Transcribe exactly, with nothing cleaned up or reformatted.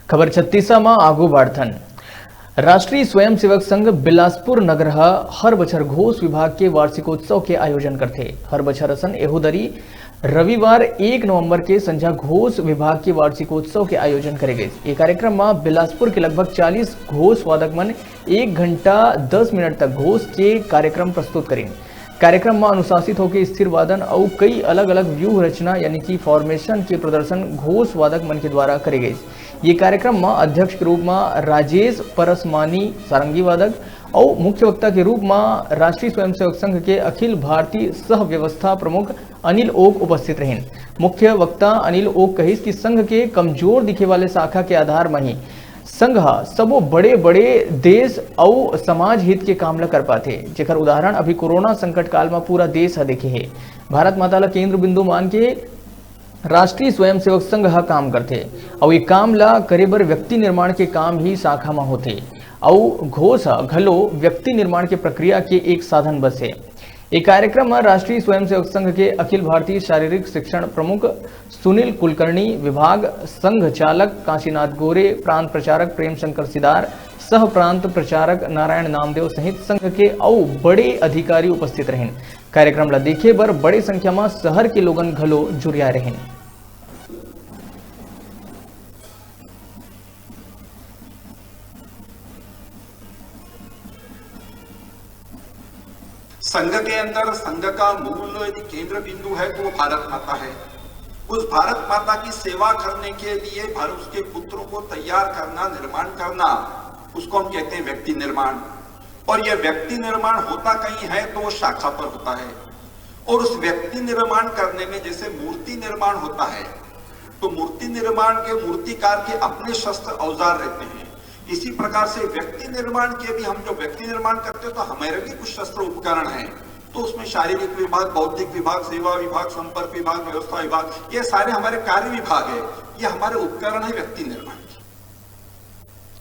खबर छत्तीसा म आगू बढ़थन। राष्ट्रीय स्वयंसेवक संघ बिलासपुर नगर ह हर बछर घोष विभाग के वार्षिकोत्सव के आयोजन करथे। हर बछर असन एहू दरी रविवार एक नवंबर के संझा घोष विभाग के वार्षिकोत्सव के आयोजन करे गइस। ये कार्यक्रम म बिलासपुर के लगभग चालीस घोष वादक मन एक घंटा दस मिनट तक घोष के कार्यक्रम प्रस्तुत करिन। कार्यक्रम म अनुशासित होके स्थिर वादन अउ कई अलग-अलग व्यूह रचना यानी कि फॉर्मेशन के प्रदर्शन घोष वादक मन के द्वारा करे गइस। ये कार्यक्रम म अध्यक्ष के रूप म राजेश परसमानी सारंगी वादक अउ मुख्य वक्ता के रूप म राष्ट्रीय स्वयंसेवक संघ के अखिल भारतीय सह व्यवस्था प्रमुख अनिल ओक उपस्थित रहिन। मुख्य वक्ता अनिल ओक कहिस कि संघ के कमजोर दिखे वाले शाखा के आधार म ही संघ ह सबो बड़े-बड़े देश अउ समाज हित के काम ल कर पाथे, जेकर उदाहरण अभी कोरोना संकट काल म पूरा देश ह देखे हे। भारत माता ल केंद्र बिंदु मान के राष्ट्रीय स्वयंसेवक संघ ह काम करथे अउ ये काम ल करे बर व्यक्ति निर्माण के काम ही शाखा म होथे अउ घोष ह घलो व्यक्ति निर्माण के प्रक्रिया के एक साधन बस हे। ये कार्यक्रम म राष्ट्रीय स्वयंसेवक संघ के अखिल भारतीय शारीरिक शिक्षण प्रमुख सुनील कुलकर्णी, विभाग संघ चालक काशीनाथ गोरे, प्रांत प्रचारक प्रेम शंकर सिदार, सह प्रांत प्रचारक नारायण नामदेव सहित संघ के अउ बड़े अधिकारी उपस्थित रहिन। कार्यक्रम ल देखे बर बड़े संख्या म शहर के लोगन घलो जुरियाए रहिन। संघ के अंदर संघ का मूल यदि केंद्र बिंदु है तो वो भारत माता है। उस भारत माता की सेवा करने के लिए भर उसके पुत्रों को तैयार करना, निर्माण करना, उसको हम कहते हैं व्यक्ति निर्माण। और यह व्यक्ति निर्माण होता कहीं है तो वो शाखा पर होता है। और उस व्यक्ति निर्माण करने में जैसे मूर्ति निर्माण होता है, तो मूर्ति निर्माण के मूर्तिकार के अपने शस्त्र औजार रहते हैं। इसी प्रकार से व्यक्ति निर्माण के भी, हम जो व्यक्ति निर्माण करते हैं तो हमारे भी कुछ शस्त्र उपकरण हैं। तो उसमें शारीरिक विभाग, बौद्धिक विभाग, सेवा विभाग, संपर्क विभाग, व्यवस्था विभाग, ये सारे हमारे कार्य विभाग है। ये हमारे उपकरण है व्यक्ति निर्माण।